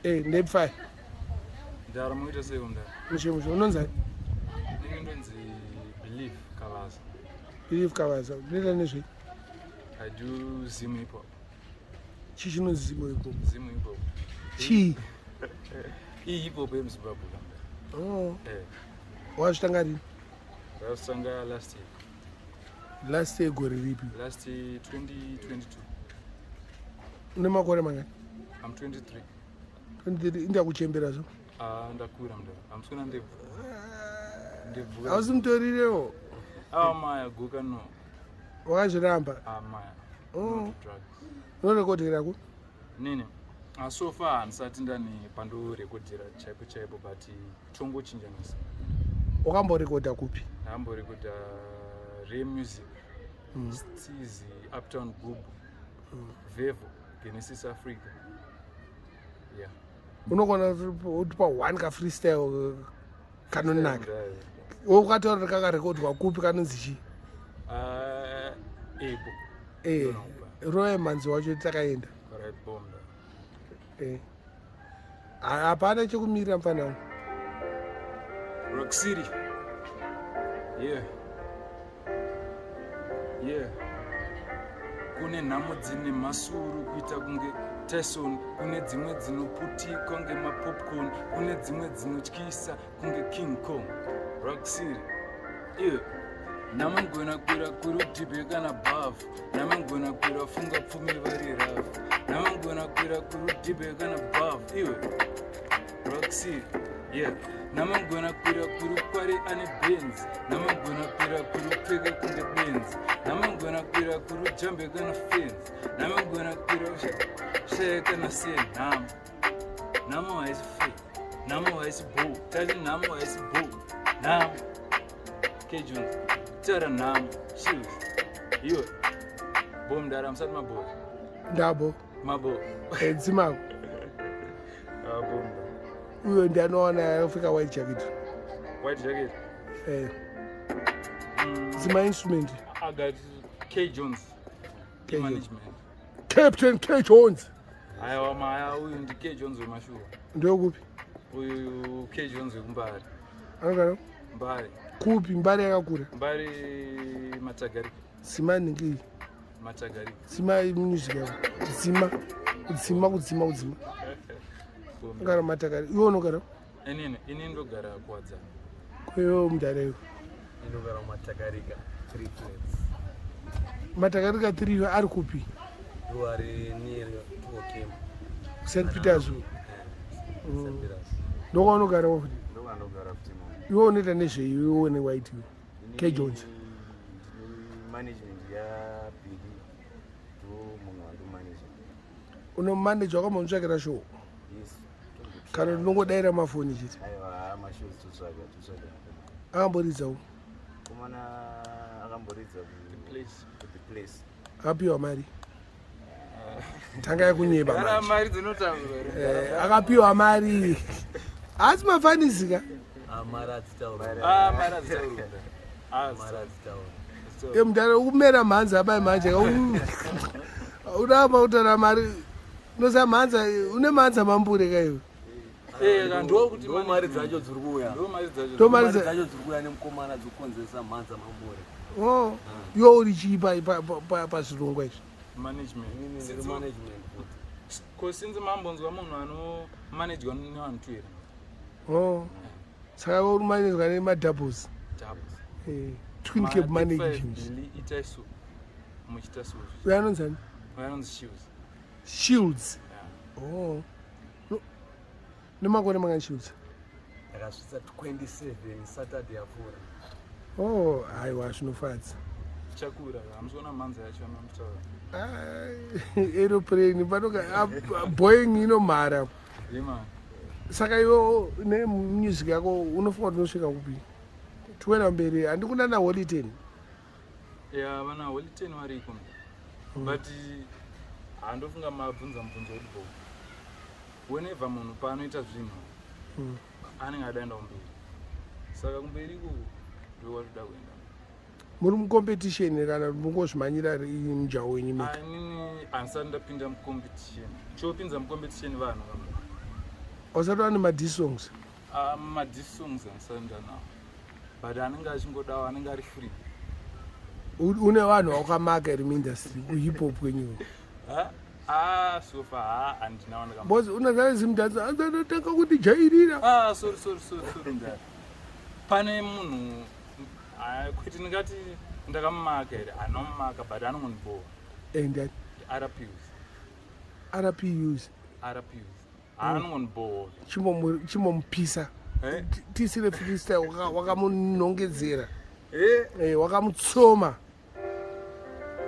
Eh, ndepfai. Ndara muita sei mndara? Mushe mushe unonzi ani? Ini ndonzi Believe Kavaza. Believe Kavaza. Unoita nezvei? I do Zim hip hop. Chii chinonzi Zim hip hop? Zim hip hop. Chii? I hip hop yemuZimbabwe. Oh. Eh. Wazvitanga rini? Ndazvitanga last year. Last year gore ripi? Last year 2022. Une makore mangani? I'm 23. 23 indakuchembera zvo. Ah, ndakura mndara. Hamusikuona ndebvu. Ndebvu. Hausi mutorirewo. Ah, maya guka no. Wakazviramba? Ah, maya. Oh. No to drugs. Unorekodhera ku? Nini? Ah, so far handisati ndani pandorekodhera chaipo chaipo but tongochinjanisa. Wakamborekodha kupi? Ndamborekodha Re Music. Stizi, Uptown Gubu. Vevo, Genesis Africa. Yeah. Unogona kutipa one ka freestyle kanonaka. Ndaya. Ukataura kakarekodwa kupi kanonzi chii? Ah, Ebo. Eh, roya mhanzi wacho takaenda. Right bomb. Eh. Hapana chekumirira mufana wangu. Rock City. Yeah. Yeah. Kune nhamo dzine masuru kuita kunge Tyson, kune dzimwe dzinoputikwa ngemapopcorn, kune dzimwe dzinotyisa kunge King Kong. Rock City. Yeah. Namangona kwira kuri kana bhafu, namangona kwira funga pfumi vari rafu, namangona kwira kuri kana bhafu. Iwe. Rock City. Yeah. Namangona kwira kuri kwari ane benzi, namangona kwira kuri pfeka kunge benzi, namangona kwira kuri jambe kana fenzi, namangona kwira shaya kana siye nhamo. Nhamo haisi fe, nhamo haisi bo, tati nhamo haisi bo, nhamo. K Jones, tara nhamo, shoes. Iwe. Bo mdara musati mabo. Ndabo. Mabo. Eh, dzimako. Ah, bo mdara. Uyo ndianowana Africa white jacket. White jacket. Eh. Dzima instrument. I got K Jones. K Jones. Management. Captain K Jones. Aiwa maya uyu ndi K Jones wemashuwa. Ndokupi? Uyu K Jones wekumbare. Anogara Mbare. kupi? Mbare yakakura. Mbare Matagarika. Dzima ningi. Matagarika. Dzima music yako. Dzima. Kudzima kudzima kudzima. Unogara Matakari. Iwe unogara? Inini ini ndogara kuwadzana. Kweyo mudhara iwe. Inogara Matakarika 3 flats. Matakarika 3 ari kupi? Ruware near Tuokem. St Peters. St Peters. Ndokwaunogara futi. Ndokwanogara futi mo. Iwe unoita nezvei iwe une white iwe? K Jones. Management ya Billy ndo munhu wandomanager. Unomanage wakambomutsvakira show. Yes. Kana unongodaira mafoni chete. Aiwa mashows totsvaga totsvaga. Akamboridzawo. Komana akamboridza ku Place. ku the place. Akapiwa mari. Tanga yekunyeba Gara manje. mari dzinotaurwa. Eh, akapiwa mari. Asi mafanisika. Ah, mari hadzitaurwi. Ah, mari hadzitaurwi. Ah, Mari hadzitaurwi. Eh, mudhara ukumera mhanza abai manje. Uramba kutaura mari. Unoziva mhanza une mhanza mambure ka iwe. Eh, ndokuti Ndo mari dzacho dziri kuuya. Ndo mari dzacho. Ndo mari Mari dza- dzacho dziri kuuya nemukomana dzikukonzeresa mhanza mambure. Oh, iwe uri chii pazvirongwa izvi? Management. Inini ndiri management futi. Ko sinzi mambonzwa munhu anomanejwa nevanhu tu here? Oh. Saka uri manejwa nemadoubles. Doubles. Eh, twin cab management. Billy itai so. Muchiita so. Uyo anonzi ani? Uyo anonzi Shields. Shields. Yeah. Oh. No. Nemakore mangani Shields? Ndakasvitsa 27 Saturday yapfuura. Oh, aiwa zvinofadza. Chakura, hamusiona mhanza yacho yamamutaura. Ai, aeroplane panoka Boeing inomhara. Yema. Saka iwe nemusic yako unofunga kuti unosvika kupi? Tiwena mberi handikuna na Holy Ten. Yeah, vana Holy Ten variko. But handofunga mabvunza mubvunzo uri bo. Whenever munhu paanoita zvinhu anenge adaenda kumberi. Saka kumberi ikoko ndokwatoda kuenda. Muri mucompetition kana mungozvimhanyira mujaho wenyu mega? Inini handisati ndapinda mucompetition. Chopinza mucompetition vanhu vamwe. Usati wane madiss songs? Ah, madiss songs andisati ndanawo, but anenge achingodawo anenge ari free. Une vanhu vawakamaka iri muindustry kuhip hop kwenyu? Ah, so far ha, handina wandaka. Because unoziva zimdanso anotanga kundijairira. Ah, sorry, sorry, sorry, sorry, ndara. Pane munhu, ah, kwete ndingati ndakamumaka here, anomumaka, but anongondibowa. And RPUs. RPUs. RPUs anongondibowa. Chimbomupisa. Eh? Tisire freestyle wakamunongedzera. Eh? Eh, wakamutsoma.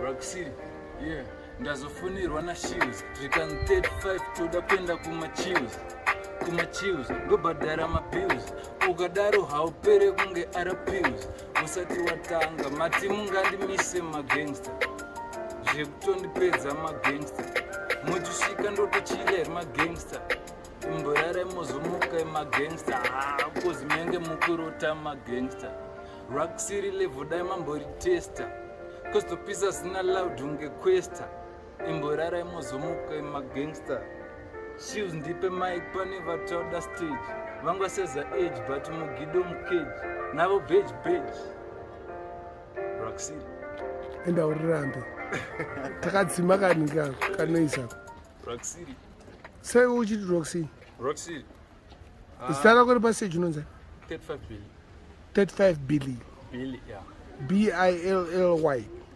Rock City, yeah. Ndazofonirwa naShields zvikanzi 35 toda kuenda kumachills, kumachills ndobhadhara mabills. Ukadaro haupere kunge rpills usati watanga. Mati mungandimise magangster, zvekutondipedza magangster, muchisvika ndotochila here magangster? Imborara mozomuka emagangster, kozi menge mukurota magangster. Rock City level dai mamboritesta, kozotopisa zina loud unge questa. Imborara imozomuka emagangster. Shields, ndipe mic, pane vatauda stage vangwaseza age, but mugido mucage navo bej bej. Rock City. Enda urirambe takadzima kani kanoisa. Rock City. Sei uchiti Rock City? Rock City. Zita rako repastage unonzi? 35 Billy. 35 Billy? Billy, yeah. Billy?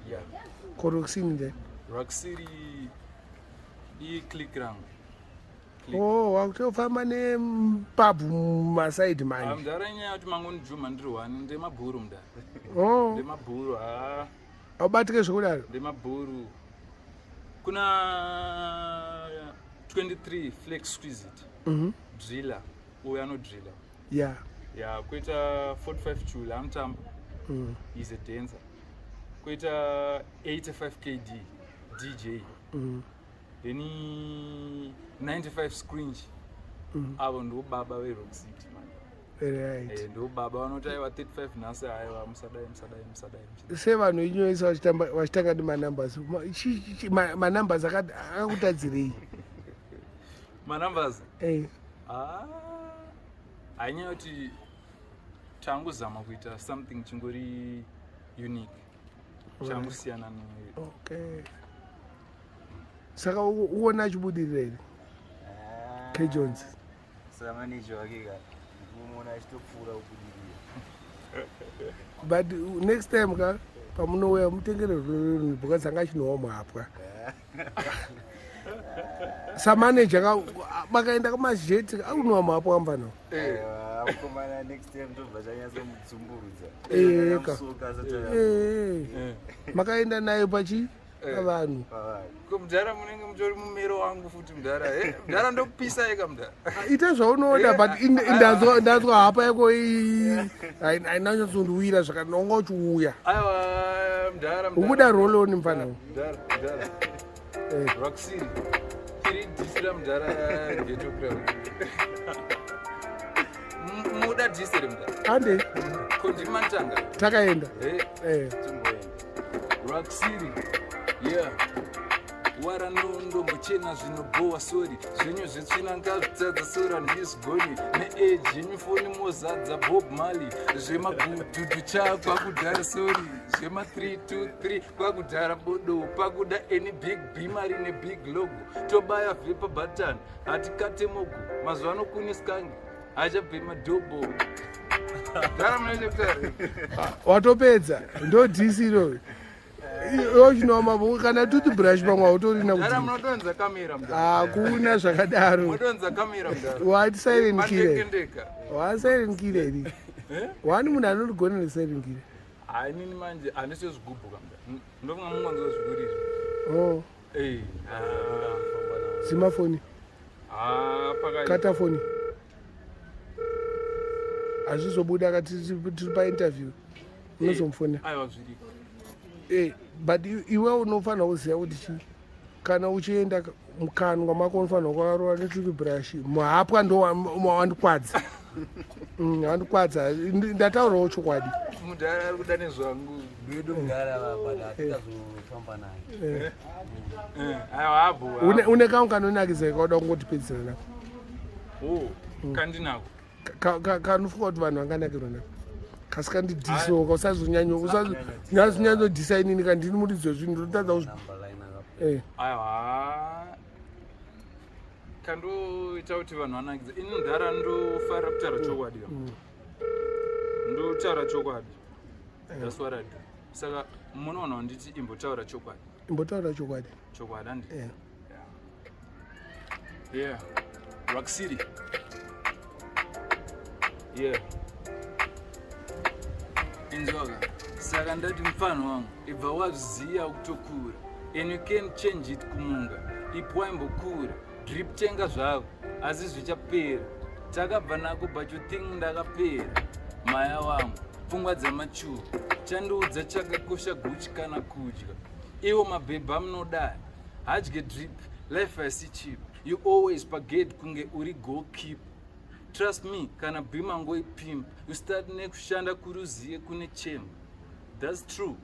Yeah. Ko Rock City nde? Rock City iclick rangu. Click. Oh, wakutofamba nemupabhu mumasaidi manje. Mudhara, inyaya yekuti mangonijuma ndiri one, ndemabhuru mudhara. Oh. Ndemabhuru ha. Aubatike zvekudaro? Ndemabhuru. Kuna 23 Flex Squeezit, driller uyo anodrilla. Ya, koita 45 Chula anotamba, is a dancer. Koita 85 KD DJ, then 95 Scringe. Avo ndo baba veRock City man. Right. Eh, ndo baba vanoti aiwa 35 nhasi, aiwa musadai, musadai, musadai, musadai. Sevanhu inyoisa vachitanga nemanumbers. Manumbers akakutadzirei? Manumbers? Eh. Ah, hainyaya kuti tangozama kuita something chingori unique, changosiyana ne. Okay, saka uona achibudirira here K Jones? Samanager wake ka, ndikumuona achitopfuura kubudirira. But next time ka pamunouya mutengere rurimi, because anga achinowa muhapwa samanager ka makaenda kumazheti aunowa muhapwa kamfana. Aiwa, mukomana next time tobva tanyatsomudzumburudza. Eh, ka. Musuka asati Eh, makaenda nayo pachi pavanhu. Pavanhu. Ko mudhara, munenge mutori mumero wangu futi mudhara. Eh, mudhara, ndokupisa eka mudhara. Ita zvaunoda, but ndanzwa hapa yako haina nyatsondiwira zvakanonga uchiuya. Aiwa mudhara, mudhara. Ukuda roll-on mufana. Mudhara, mudhara. Eh. Rock City tiri dhisira mudhara, ghetto crowd. Muda dhisere mudhara? Ande. Kondimantanga. Takaenda. Eh. Eh. Timboenda. Rock City, yeah. Waranondombochena zvinobhowa, sori zvenyu zvetsvina ngazvitadza, sori handizigoni neage yenyu, foni mozadza Bob Marley zvemagudhudhu cha kwakudhara, sori zvema323 kwakudhara, bodo pakuda any big bimari nebig logo, tobaya vhepa button, hatikate mogo. Mazuva ano kune skangi achabve madhobho dhara munochekutara. Watopedza, ndo dhisi iroro iwe maboko kana toothbrush pamwe hautorina. Dhara, Kuti munotonza kamera mudhara. Hakuna zvakadaro. Munotonza kamera mudhara. Wati silent killer. Mandekendeka. Wa silent killer iri wani munhu anondigona nesilent killer. Hainini manje handisi zvigubhuka mudhara, ndofunga mungonzwa zvikurira. Oh. Eh, Dzima foni. ah, pakai. Kata foni, hazvizobuda ka tiri painterview, unozomufonera. Aiwa, zviriko. Eh, but iwe unofanira kuziva kuti chi kana uchienda mukanwa mako unofanira kukarova netoothbrush. Muhapwa ndo wandikwadza. Wandikwadza. Ndataurawo chokwadi. Mudhara ari kuda nezvangu. Bedu mudhara, but hatikazofamba naye. Eh, aiwa, abo. Une kamwe kanonakidza kauda kungotipedzisira nako. Oh, kandinako. Kanofunga kuti vanhu vanganakirwa nako. Kasi kandidisoka usazonyanya usazonyanyodhisa inini kandini muridzi wezvinhu ndotadza kuzvi. Eh. Aiwa. Kandoita kuti vanhu vanakidza. Ini mudhara ndofarira kutaura chokwadi. Ndotaura chokwadi. That's what I do. Saka munoona nditi imbotaura chokwadi. Imbotaura chokwadi. Chokwadi andi. Yeah. Yeah. Rock City. Yeah. Inzoka. Saka ndati mfano wangu ibva waziya kutokura and you can change it kumunga ipo waimbokura drip tenga zvako asi zvichapera takabva nako but you think ndakapera maya wangu pfungwa dzamachuva chandiudza chakakosha guchi kana kudya iwo mabhebha munodaya hadye drip life haisi cheap you always pagate kunge uri goalkeeper trust me kana bhima ngoipimp you start nekushanda kuri uziye kune chemba that's true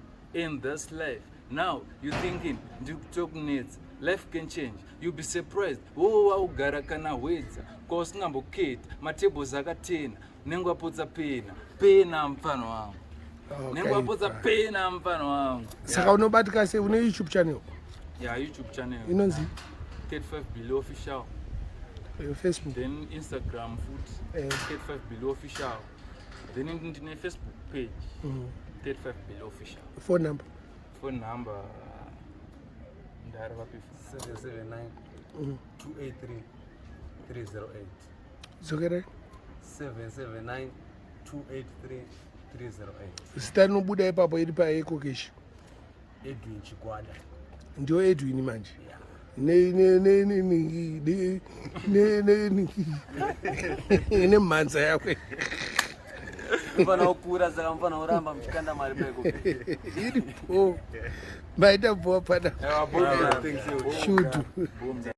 and that's life now you thinking ndiri kutokunetsa life can change you be surprised wowo waugara kana hwedza kwausingamboketa matables akatena nenge wapotsa pena pena mufano wangu nenge wapotsa pena mufano wangu. Saka unobatika sei? Une YouTube channel? Yeah, YouTube channel inonzi 35 Below Official. Facebook? Then Instagram futi, 35 Below Official. Then ndine Facebook page, 35 Below Official. Phone number? Phone number ndari vapi? 779 283 308. Dzokerai. 779 283 308. Zita rinobuda ipapo iri paEcoCash? Edwin Chigwada. Ndiyo Edwin manje. Yeah. Nemhanza yakwe. Mufana kukura, saka mufana kuramba muchikanda mari paEcoCash. Iripo maita bhowa pana shutu. Boom.